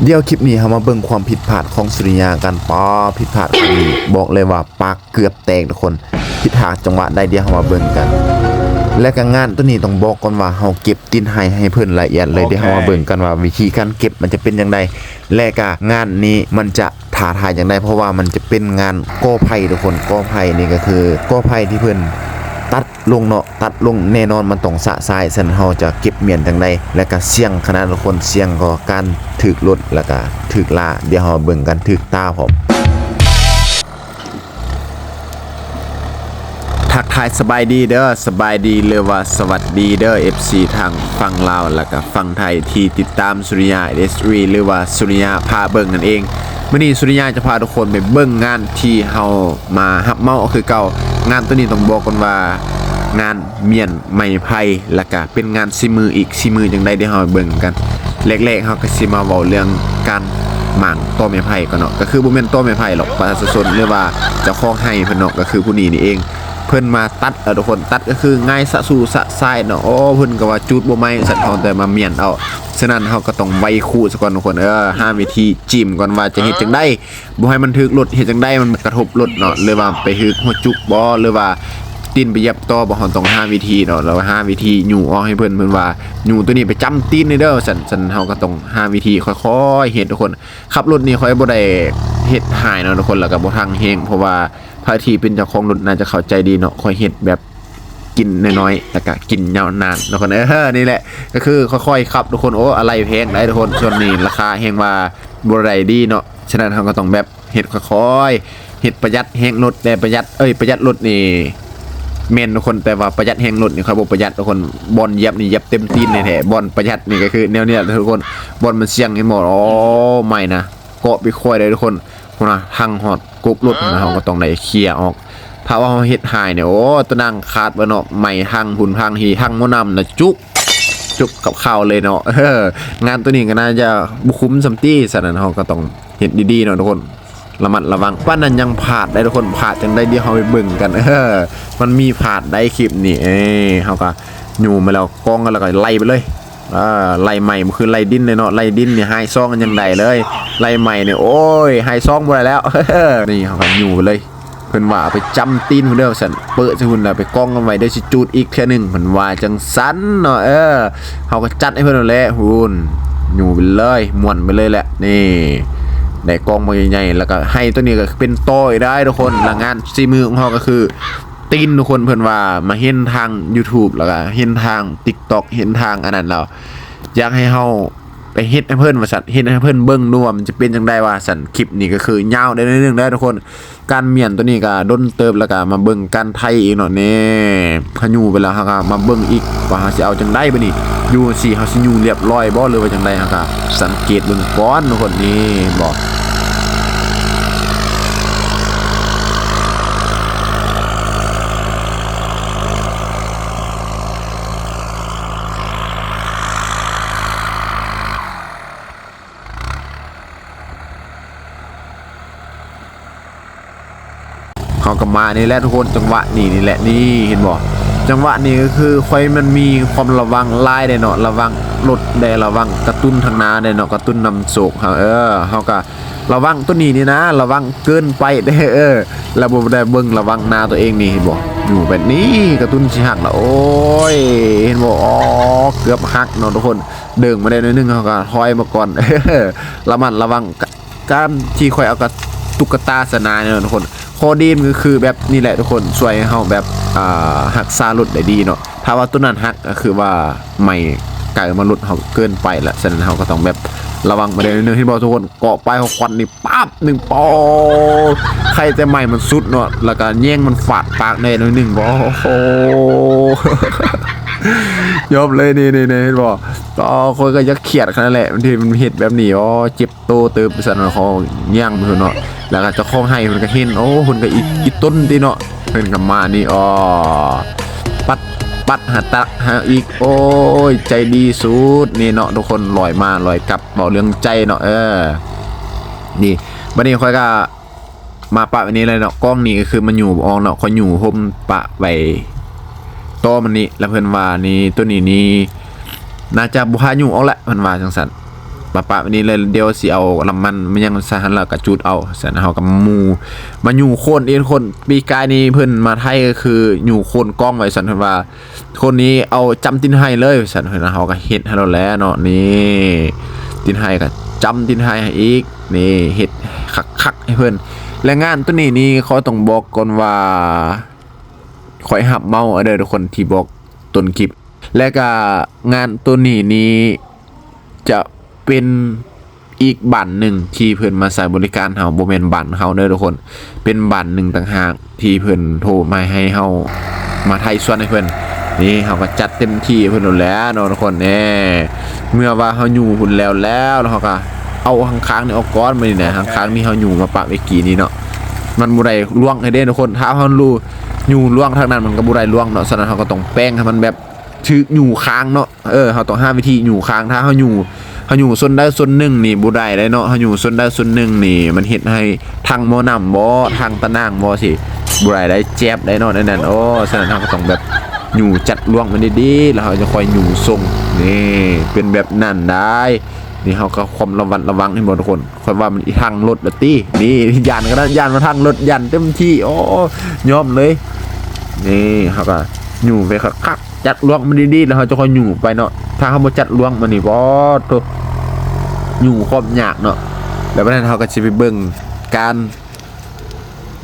ດຽວຄລິບນີ້ເຮົາມາເບິ່ງຄວາມຜິດພາດຂອງສຸລິຍາກັນ. ປ້າ ຜິດພາດຄັ້ງນີ້ບອກເລີຍວ່າປາກເກືອບແຕກທຸກຄົນ, ຜິດພາດຈັງຫວະໃດ ດຽວເຮົາມາເບິ່ງກັນ. ແລະກະງານໂຕນີ້ຕ້ອງບອກກ່ອນວ່າເຮົາເກັບຕີນໄຫໃຫ້ເພິ່ນລະອຽດເລີຍ. ໂອເຄ ດຽວເຮົາມາເບິ່ງກັນວ່າວິທີການເກັບມັນຈະເປັນຈັ່ງໃດ ແລະກະງານນີ້ມັນຈະທ້າທາຍຈັ່ງໃດ ເພາະວ່າມັນຈະເປັນງານກໍໄຜ່ທຸກຄົນ. ກໍໄຜ່ນີ້ກະຄືກໍໄຜ່ທີ່ເພິ່ນຕັດ ລົງເນາະ, ຕັດລົງແນ່ນອນມັນຕ້ອງຊະຊາຍ, ຊັ້ນເຮົາຈະເກັບມ້ຽນຈັ່ງໃດ ແລະກະສ່ຽງຂະໜາດທຸກຄົນ, ສ່ຽງຕໍ່ການຖືກລົດ ແລະກະຖືກລາ. ດຽວເຮົາເບິ່ງກັນ, ຖືກຕາພ້ອມ. ທັກທາຍສະບາຍດີເດີ, ສະບາຍດີ ຫຼືວ່າສະຫວັດດີເດີ ເອັຟຊີ ທາງຝັ່ງລາວ ແລະກະຝັ່ງໄທທີ່ຕິດຕາມສຸລິຍາ ເອສ ທີ ຫຼືວ່າສຸລິຍາພາເບິ່ງນັ້ນເອງ. ມື້ນີ້ສຸລິຍາຈະພາທຸກຄົນໄປເບິ່ງງານທີ່ເຮົາມາຮັບເໝົາຄືເກົ່າ. ງານໂຕນີ້ຕ້ອງບອກກ່ອນວ່າງານ ມ້ຽນໄມ້ໄຜ່ ແລະກະເປັນງານສີມືອີກ, ສີມືຈັ່ງໃດ ດຽວເຮົາເບິ່ງກັນ. ແລກໆ ເຮົາກະຊິມາເວົ້າເລື່ອງການໝາງຕໍໄມ້ໄຜ່ກ່ອນເນາະ, ກະຄືບໍ່ແມ່ນຕໍໄມ້ໄຜ່ດອກ, ປະຊາຊົນ ຫຼືວ່າເຈົ້າຂອງໄຮ່ເພິ່ນເນາະ, ກະຄືຜູ້ນີ້ນີ້ເອງ. ເພິ່ນມາຕັດເອົາທຸກຄົນ, ຕັດກະຄືງ່າຍຊະຊູຊະຊາຍເນາະ. ໂອ້ ເພິ່ນກະວ່າຈູດບໍ່ໄໝ້ ຊັ້ນເຮົາແຕ່ມາມ້ຽນເອົາ. ສະນັ້ນເຮົາກະຕ້ອງໄວຄູຊະກ່ອນທຸກຄົນ, ເອີ ຫາວິທີຈີ້ມກ່ອນວ່າຈະເຮັດຈັ່ງໃດ ບໍ່ໃຫ້ມັນຖືກລົດ, ເຮັດຈັ່ງໃດມັນກະທົບລົດເນາະ, ຫຼືວ່າໄປຖືກຫົວຈຸກບໍ ຫຼືວ່າຕີນໄປຢຽບຕໍບໍ. ເຮົາຕ້ອງຫາວິທີເນາະ, ລະຫາວິທີຍູ້ອອກໃຫ້ເພິ່ນ, ເພິ່ນວ່າຍູ້ໂຕນີ້ໄປຈ້ຳຕີນເດີ ຊັ້ນ, ຊັ້ນເຮົາກະຕ້ອງຫາວິທີຄ່ອຍໆເຮັດທຸກຄົນ. ຂັບລົດນີ້ຂ້ອຍບໍ່ໄດ້ເຮັດຫຼາຍເນາະທຸກຄົນ, ລະກະບໍ່ທັງແຮງ ເພາະວ່າໃຜທີ່ເປັນເຈົ້າຂອງລົດໜ້າຈະເຂົ້າໃຈດີເນາະ, ຂ້ອຍເຮັດແບບກິນນ້ອຍໆ ລະກະກິນຍາວນານທຸກຄົນ. ເອີ ນີ້ແຫຼະ ກະຄືຄ່ອຍໆຂັບທຸກຄົນ. ໂອ້ ອາໄຫຼ່ແພງໄດ໋ທຸກຄົນ, ຊ່ວງນີ້ລາຄາແຮງວ່າບໍ່ໄດ້ດີເນາະ, ສະນັ້ນເຮົາກະຕ້ອງແບບ ເຮັດຄ່ອຍໆ ເຮັດປະຢັດແຮງລົດແດ່. ປະຢັດ ເອີຍ ປະຢັດລົດນີ້ແມ່ນທຸກຄົນ, ແຕ່ວ່າປະຢັດແຮງລົດນີ້ຂ້ອຍບໍ່ປະຢັດທຸກຄົນ. ບ່ອນຢຽບນີ້ຢຽບເຕັມຕີນແທ້ໆ, ບ່ອນປະຢັດນີ້ກະຄືແນວນີ້ແຫຼະທຸກຄົນ, ບ່ອນມັນສ່ຽງ ເຫັນບໍ່? ໂອ້ ໄມ້ນະ ເກາະໄປຄ່ອຍໄດ້ທຸກຄົນ. ພຸ້ນນະ ທັງຮອດກົບລົດພຸ້ນນະ, ເຮົາກະຕ້ອງໄດ້ເຄຍອອກ. ຖ້າວ່າເຮົາເຮັດຫາຍນີ້ ໂອ້ ຕະໜັ່ງຂາດເບິດເນາະ, ໄມ້ທັງພຸ້ນພັງພີ້ ທັງໝໍ້ນ້ຳນະ ຈຸກ ຈົບກັບຂ່າວເລີຍເນາະ. ເອີ ງານໂຕນີ້ກະໜ້າຈະບໍ່ຄຸ້ມສ່ຳຕິ, ສະນັ້ນເຮົາກະຕ້ອງເຮັດດີໆເນາະທຸກຄົນ, ລະມັດລະວັງ. ປານນັ້ນຍັງພາດໄດ້ທຸກຄົນ, ພາດຈັ່ງໃດ ດຽວເຮົາໄປເບິ່ງກັນ. ເອີ ມັນມີພາດໄດ໋ຄລິບນີ້. ເອີ ເຮົາກະຍູ້ມາແລ້ວ ກອງກັນ ລະກະໄລ່ໄປເລີຍ. ເອີ ໄລ່ໄມ້ ບໍ່ຄືໄລ່ດິນເລີຍເນາະ, ໄລ່ດິນນີ້ຫາຍຊອງຍັງໄດ້ເລີຍ, ໄລ່ໄມ້ນີ້ ໂອ້ຍ ຫາຍຊອງບໍ່ໄດ້ແລ້ວ. ນີ້ເຮົາກະຍູ້ໄປເລີຍ. ເພິ່ນວ່າເອົາໄປຈ້ຳຕີນພຸ້ນເດີ ວ່າຊັ້ນ, ເປີະໃສ່ຫຸ່ນລະໄປກອງກັນໄວ້ ດຽວຊິຈູດອີກເທື່ອໜຶ່ງ ເພິ່ນວ່າຈັ່ງຊັ້ນເນາະ. ເອີ ເຮົາກະຈັດໃຫ້ເພິ່ນນັ້ນແຫຼະ ຫຸ່ນ ຢູ່ໄປເລີຍ ມ່ວນໄປເລີຍແຫຼະ. ນີ້ ໄດ້ກອງບັກໃຫຍ່ໆ ລະກະໄຮ່ໂຕນີ້ກະເປັນຕໍ່ອີກໄດ໋ທຸກຄົນ. ລະງານສີມືຂອງເຮົາກະຄືຕີນທຸກຄົນ, ເພິ່ນວ່າມາເຫັນທາງຢູທູບ ລະກະເຫັນທາງຕິກຕັອກ ເຫັນທາງອັນນັ້ນແລ້ວ ຢາກໃຫ້ເຮົາ ໄປເຮັດໃຫ້ເພິ່ນວ່າຊັ້ນ, ເຮັດໃຫ້ເພິ່ນເບິ່ງດູວ່າມັນຈະເປັນຈັ່ງໃດວ່າຊັ້ນ. ຄລິບນີ້ກະຄືຍາວໄດ້ໜ້ອຍໜຶ່ງເດີທຸກຄົນ, ການມ້ຽນໂຕນີ້ກະດົນເຕີບ, ລະກະມາເບິ່ງການໄຖອີກເນາະ. ນີ້ ເຮົາຍູ້ໄປແລ້ວ ເຮົາກະມາເບິ່ງອີກວ່າເຮົາຊິເອົາຈັ່ງໃດບາດນີ້. ຢູ່ຈັ່ງຊີ້ເຮົາຊິຍູ້ລຽບລ້ອຍບໍ ຫຼືວ່າຈັ່ງໃດ, ເຮົາກະສັງເກດເບິ່ງກ່ອນທຸກຄົນ. ນີ້ ເຫັນບໍ່? ເຮົາກະມານີ້ແຫຼະທຸກຄົນ, ຈັງຫວະນີ້ນີ້ແຫຼະ. ນີ້ ເຫັນບໍ່? ຈັງຫວະນີ້ກະຄືຂ້ອຍມັນມີຄວາມລະວັງຫຼາຍເດ້ເນາະ, ລະວັງລົດແດ່ ລະວັງກະຕຸ້ນທາງໜ້າແດ່ເນາະ, ກະຕຸ້ນນຳໂຊກເຮົາ. ເອີ ເຮົາກະລະວັງໂຕນີ້ນີ້ນະ, ລະວັງເກີນໄປເດ້. ເອີ ລະບໍ່ໄດ້ເບິ່ງລະວັງໜ້າໂຕເອງນີ້, ເຫັນບໍ່? ຢູ່ແບບນີ້ກະຕຸ້ນຊິຫັກລະ. ໂອ້ຍ ເຫັນບໍ່? ອໍ ເກືອບຫັກເນາະທຸກຄົນ. ເດີ່ງມາໄດ້ໜ້ອຍໜຶ່ງ ເຮົາກະຖອຍມາກ່ອນ. ລະມັດລະວັງ ການທີ່ຂ້ອຍເອົາກະຕຸກກະຕາສະໜານີ້ເນາະທຸກຄົນ, ຂໍ້ດີມັນກະຄືແບບນີ້ແຫຼະທຸກຄົນ, ຊ່ວຍໃຫ້ເຮົາແບບ ອ່າ ຮັກສາລົດໄດ້ດີເນາະ. ຖ້າວ່າໂຕນັ້ນຫັກກະຄືວ່າໄໝ້ໄກມາລົດເຮົາເກີນໄປລະ, ສະນັ້ນເຮົາກະຕ້ອງແບບລະວັງມາໄດ້ໜ້ອຍໜຶ່ງ. ເຫັນບໍ່ທຸກຄົນ? ເກາະປ້າຍຂອງຂວັນນີ້ ປັບໜຶ່ງ ປອດ ໄຄແຕ່ໄໝ້ມັນສຸດເນາະ, ລະກະແຍງມັນຟາດປາກແດ່ໜ້ອຍໜຶ່ງ. ໂອ້ໂຫ ຍອມເລີຍ ນີ້ໆ ເຫັນບໍ່? ໂອ້ ຂ້ອຍກະຢາກຄຽດຂະໜາດແຫຼະ ບາງທີມັນເຮັດແບບນີ້. ໂອ້ ເຈັບໂຕເຕີບ ຊັ້ນເນາະ, ເຂົາຍ່າງໄປພຸ້ນເນາະ. ລະກະເຈົ້າຂອງໄຮ່ເພິ່ນກະເຫັນ, ໂອ້ ເພິ່ນກະອີ ອີຕົນຕິເນາະ, ເພິ່ນກະມານີ້. ອໍ ປັດ ປັດ ຫາຕັກຫາອີກ. ໂອ້ຍ ໃຈດີສຸດນີ້ເນາະທຸກຄົນ, ລອຍມາລອຍກັບ ເວົ້າເລື່ອງໃຈເນາະ. ເອີ ນີ້ ບາດນີ້ຂ້ອຍກະມາປະໄວ້ນີ້ແຫຼະເນາະ, ກອງນີ້ກະຄືມັນຍູ້ບໍ່ອອກເນາະ, ຂ້ອຍຍູ້ໂຮມປະໄວ້ຕໍ່ມັນນີ້. ລະເພິ່ນວ່ານີ້ ໂຕນີ້ນີ້ໜ້າຈະບໍ່ພາຍູ້ອອກແຫຼະ ເພິ່ນວ່າຈັ່ງຊັ້ນ. ມາປະໄວ້ນີ້ເລີຍ ດຽວຊິເອົານ້ຳມັນມາຫຍັງໃສ່ຫັ້ນ ແລ້ວກໍຈູດເອົາ. ຊັ້ນເຮົາກໍໝູ່ ມາຫຍູ້ໂຄນອີກຄົນ. ປີກາຍນີ້ເພິ່ນມາໄທກໍຄືຫຍູ້ໂຄນກອງໄວ້ ຊັ້ນເພິ່ນວ່າ ຄົນນີ້ເອົາຈ້ຳຕີນໄຮ່ເລີຍ ວ່າຊັ້ນ. ເຮົາກໍເຮັດໃຫ້ລາວແຫຼະເນາະ ນີ້ ຕີນໄຮ່ກໍຈ້ຳຕີນໄຮ່ໃຫ້ອີກ ນີ້ ເຮັດຄັກໆໃຫ້ເພິ່ນ. ແລະ ງານໂຕນີ້ນີ້ ຂໍຕ້ອງບອກກ່ອນວ່າ ຂ້ອຍຮັບເໝົາເດີທຸກຄົນ ທີ່ບອກຕົ້ນຄລິບ. ແລະກະງານໂຕນີ້ນີ້ຈະເປັນອີກບ້ານໜຶ່ງທີ່ເພິ່ນມາໃຊ້ບໍລິການເຮົາ, ບໍ່ແມ່ນບ້ານເຮົາເດີທຸກຄົນ, ເປັນບ້ານໜຶ່ງຕ່າງຫາກທີ່ເພິ່ນໂທມາໃຫ້ເຮົາມາໄຖ່ສວນໃຫ້ເພິ່ນ. ນີ້ເຮົາກໍຈັດເຕັມທີ່ໃຫ້ເພິ່ນໂລດແຫຼະເນາະທຸກຄົນ. ແນ່ ເມື່ອວ່າເຮົາຫຍູ້ພຸ້ນແລ້ວແລ້ວ ແລ້ວເຮົາກໍເອົາຂ້າງໆນີ້ອອກກ່ອນ. ມື້ນີ້ນະ ຂ້າງໆນີ້ເຮົາຫຍູ້ມາປະໄວ້ກີ້ນີ້ເນາະ, ມັນບໍ່ໄດ້ລວງໃຫ້ເດ້ທຸກຄົນ. ຖ້າເຮົາຫຍູ້ລວງທາງນັ້ນ ມັນກໍບໍ່ໄດ້ລວງເນາະ, ສະນັ້ນເຮົາກໍຕ້ອງແປງໃຫ້ມັນແບບ ຖືກຫຍູ້ຄາງເນາະ. ເອີ ເຮົາຕ້ອງຫາວິທີຫຍູ້ຄາງ. ຖ້າເຮົາຫຍູ້ ເຮົາຫຍູ້ສ່ວນໃດສ່ວນໜຶ່ງນີ້ບໍ່ໄດ້ເດ້ເນາະ, ເຮົາຫຍູ້ສ່ວນໃດສ່ວນໜຶ່ງນີ້ ມັນເຮັດໃຫ້ຖັງໝໍ້ນ້ຳບໍ ຖັງຕາໜ່າງບໍ ຊິບໍ່ໄດ້ໄດ້ ເຈັບໄດ້ເນາະ ໃນນັ້ນ. ໂອ້ ສະນັ້ນເຮົາກໍຕ້ອງແບບຫຍູ້ຈັດລວງມັນດີໆ ແລ້ວເຮົາຈະຄ່ອຍຫຍູ້ສົ່ງ. ນີ້ ເປັນແບບນັ້ນໄດ໋. ນີ້ເຮົາກໍຄວາມລະມັດລະວັງ ເຫັນບໍ່ທຸກຄົນ? ຂ້ອຍວ່າມັນອີກທາງລົດລະຕິ. ນີ້ ຢ້ານຂະໜາດ ຢ້ານວ່າທາງລົດ ຢ້ານເຕັມທີ່. ໂອ້ ຍອມເລີຍ. ນີ້ ເຮົາກໍຫຍູ້ໄປຄັກໆ ຈັດລວງມັນດີໆ ແລ້ວເຮົາຈະຄ່ອຍຫຍູ້ໄປເນາະ. ຖ້າເຮົາບໍ່ຈັດລວງມັນນີ້ ປາດໂທ້ ຫຍູ້ຄວາມຍາກເນາະ. ແລ້ວບັດນັ້ນເຮົາກໍຊິໄປເບິ່ງການ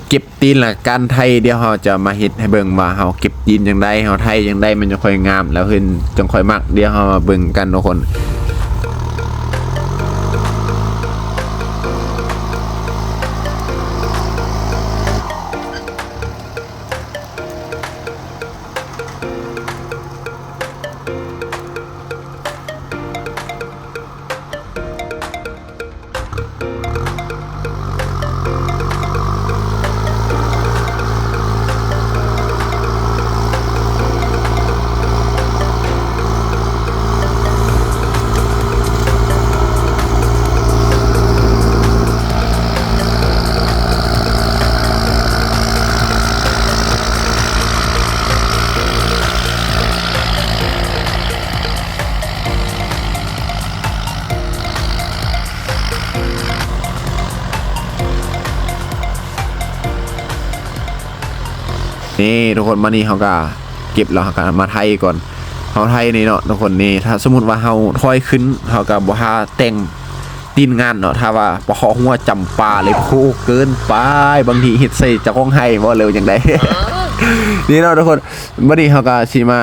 ເກັບຕີນ ແລະ ການໄຖ່. ດຽວເຮົາຈະມາເຮັດໃຫ້ເບິ່ງວ່າເຮົາເກັບຕີນຈັ່ງໃດ ເຮົາໄຖ່ຈັ່ງໃດ ມັນຈັ່ງຄ່ອຍງາມ ແລ້ວເພິ່ນຈັ່ງຄ່ອຍມັກ. ດຽວເຮົາມາເບິ່ງກັນທຸກຄົນ. ນີ້ທຸກຄົນ ມານີ້ເຮົາກະເກັບແລ້ວ ເຮົາກະມາໄຖ່ກ່ອນ. ເຮົາໄຖ່ນີ້ເນາະທຸກຄົນ. ນີ້ ຖ້າສົມມຸດວ່າເຮົາຖອຍຂຶ້ນ ເຮົາກະບໍ່ຫາແຕ່ງຕີນງານເນາະ. ຖ້າວ່າປະເຄາະຫົວຈຳປາເລີຍ ໂອ້ ເກີນໄປ, ບາງທີເຮັດໃສ່ເຈົ້າຂອງໄຮ່ບໍ່ ຫຼືວ່າຈັ່ງໃດ. ນີ້ເນາະທຸກຄົນ. ບັດນີ້ເຮົາກະຊິມາ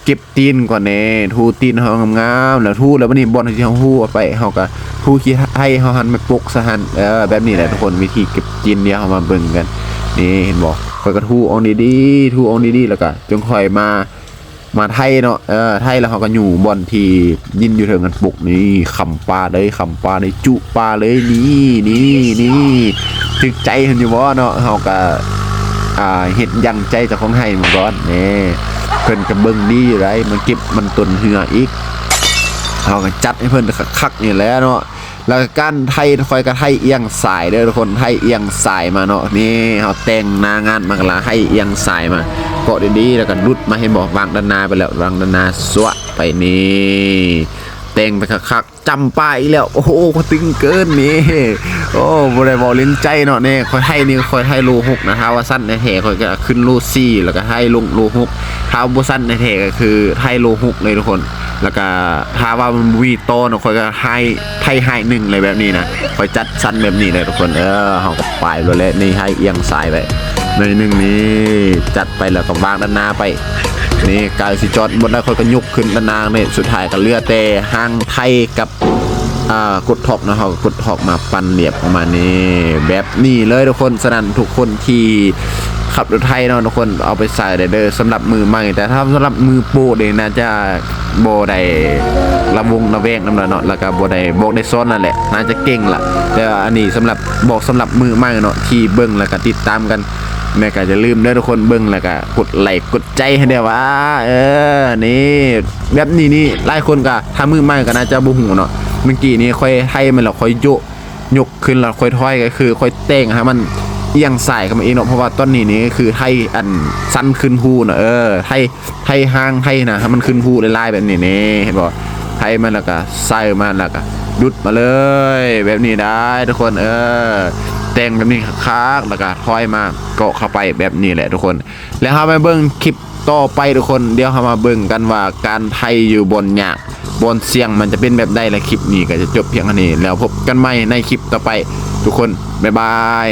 ເກັບຕີນກ່ອນແນ່ ຖູຕີນເຮົາງາມໆ ແລ້ວຖູ ແລ້ວບັດນີ້ບ່ອນທີ່ເຮົາຖູໄປ ເຮົາກໍຖູຂີ້ໄຮ່ເຮົາຫັ້ນໄປປົກຊະຫັ້ນ. ເອີ ແບບນີ້ແຫຼະທຸກຄົນ ວິທີເກັບຕີນ. ດຽວເຮົາມາເບິ່ງກັນ. ນີ້ ເຫັນບໍ່? ຂ້ອຍກໍຖູອອກດີໆ ຖູອອກດີໆ ແລ້ວກໍຈຶ່ງຄ່ອຍມາ ມາໄຖເນາະ. ເອີ ໄຖແລ້ວເຮົາກໍຫຍູ້ບ່ອນທີ່ດິນຢູ່ເທິງຫັ້ນປົກ. ນີ້ ຄຳປາເລີຍ ຄຳປາເລີຍ ຈຸປາເລີຍ. ນີ້ ນີ້ ນີ້ ຖືກໃຈເພິ່ນຢູ່ບໍ່ເນາະ? ເຮົາກໍ ອ່າ ເຮັດຢ່າງໃຈເຈົ້າຂອງໄຮ່ມັນກ່ອນ. ນີ້ ເພິ່ນກໍເບິ່ງດີຢູ່ໃດ໋ ມາເກັບມັນຕົ້ນເຮືອອີກ. ເຮົາກໍຈັດໃຫ້ເພິ່ນຄັກໆນີ້ແຫຼະເນາະ. ແລ້ວກໍການໄຖ ຂ້ອຍກໍໄຖອຽງຊ້າຍເດີທຸກຄົນ ໄຖອຽງຊ້າຍມາເນາະ. ນີ້ ເຮົາແຕ່ງໜ້າງານມາ ແລ້ວໄຖອຽງຊ້າຍມາ ເກາະດີໆ ແລ້ວກໍຫຼຸດມາ. ເຫັນບໍ່? ວາງດ້ານໜ້າໄປແລ້ວ ວາງດ້ານໜ້າ ຊວະ ໄປ. ນີ້ ແຕ່ງໄປຄັກໆ ຈຳປາອີກແລ້ວ. ໂອ້ໂຫ ຕຶງເກີນນີ້. ໂອ້ ບໍ່ໄດ້ເວົ້າຫຼິ້ນໃຈເນາະ. ນີ້ ຂ້ອຍໄຖນີ້ ຂ້ອຍໄຖໂລຫົກນະ. ຖ້າວ່າສັ້ນແທ້ໆ ຂ້ອຍກໍຂຶ້ນໂລສີ່ ແລ້ວກໍໄຖລົງໂລຫົກ. ຖ້າບໍ່ສັ້ນແທ້ໆ ກໍຄືໄຖໂລຫົກເລີຍທຸກຄົນ. ແລ້ວກໍຖ້າວ່າມັນບໍ່ມີຕໍ່ເນາະ ຂ້ອຍກໍໄຖ ໄຖໄຮ່ໜຶ່ງເລີຍແບບນີ້ນະ. ຂ້ອຍຈັດສັ້ນແບບນີ້ເລີຍທຸກຄົນ. ເອີ ເຮົາກໍໄປໂລດແຫຼະ. ນີ້ ໄຖອຽງຊ້າຍໄປໜ້ອຍໜຶ່ງ. ນີ້ ຈັດໄປແລ້ວກໍວາງດ້ານໜ້າໄປ. ນີ້ ໃກ້ຊິຈອດບ່ອນໃດ ຂ້ອຍກໍຍົກຂຶ້ນດ້ານໜ້ານີ້. ສຸດທ້າຍກໍເຫຼືອແຕ່ຫາງໄຖກັບ ອ່າ ກົດຖອກເນາະ. ເຮົາກໍກົດຖອກມາ ປັ່ນລຽບອອກມານີ້ ແບບນີ້ເລີຍທຸກຄົນ. ສະນັ້ນທຸກຄົນທີ່ຂັບລົດໄຖເນາະ ທຸກຄົນເອົາໄປໃຊ້ໄດ້ເດີ ສຳລັບມືໃໝ່. ແຕ່ຖ້າສຳລັບມືໂປນີ້ ໜ້າຈະບໍ່ໄດ້ລະວົງລະແວງນຳລະເນາະ ແລ້ວກໍບໍ່ໄດ້ບອກໄດ້ສອນນັ້ນແຫຼະ ໜ້າຈະເກັ່ງລະ. ແຕ່ວ່າອັນນີ້ສຳລັບ ບອກສຳລັບມືໃໝ່ເນາະ ທີ່ເບິ່ງແລ້ວກໍຕິດຕາມກັນ. ແລ້ວກໍຢ່າລືມເດີທຸກຄົນ ເບິ່ງແລ້ວກໍກົດໄລກ໌ກົດໃຈໃຫ້ແດ່ວ່າ ເອີ ນີ້ ແບບນີ້ນີ້ ຫຼາຍຄົນກໍ ຖ້າມືໃໝ່ກໍໜ້າຈະບໍ່ຮູ້ເນາະ. ເມື່ອກີ້ນີ້ຂ້ອຍໄຖມັນແລ້ວ ຂ້ອຍໂຍກ ຍົກຂຶ້ນແລ້ວຄ່ອຍຖອຍ ກໍຄືຂ້ອຍແຕ່ງໃຫ້ມັນອຽງຊ້າຍເຂົ້າມາອີກເນາະ. ເພາະວ່າຕອນນີ້ນີ້ຄືໄຖອັນສັ້ນຂຶ້ນຮູເນາະ. ເອີ ໄຖ ໄຖຫາງໄຖນະ ໃຫ້ມັນຂຶ້ນຮູຫຼາຍໆແບບນີ້ນີ້ ເຫັນບໍ່? ໄຖມັນແລ້ວກໍໃສ່ມັນ ແລ້ວກໍ ດຸດມາເລີຍ ແບບນີ້ໄດ້ທຸກຄົນ ເອີ ແຕ່ງແບບນີ້ຄັກໆ ແລ້ວກໍຖອຍມາເກາະເຂົ້າໄປແບບນີ້ແຫຼະທຸກຄົນ. ແລ້ວເຮົາມາເບິ່ງຄລິບຕໍ່ໄປທຸກຄົນ ດຽວເຮົາມາເບິ່ງກັນວ່າການໄຖຢູ່ບ່ອນຍາກ ບ່ອນສ່ຽງມັນຈະເປັນແບບໃດ ແລະ ຄລິບນີ້ກໍຈະຈົບພຽງເທົ່ານີ້ ແລ້ວພົບກັນໃໝ່ໃນຄລິບຕໍ່ໄປທຸກຄົນ ບາຍບາຍ.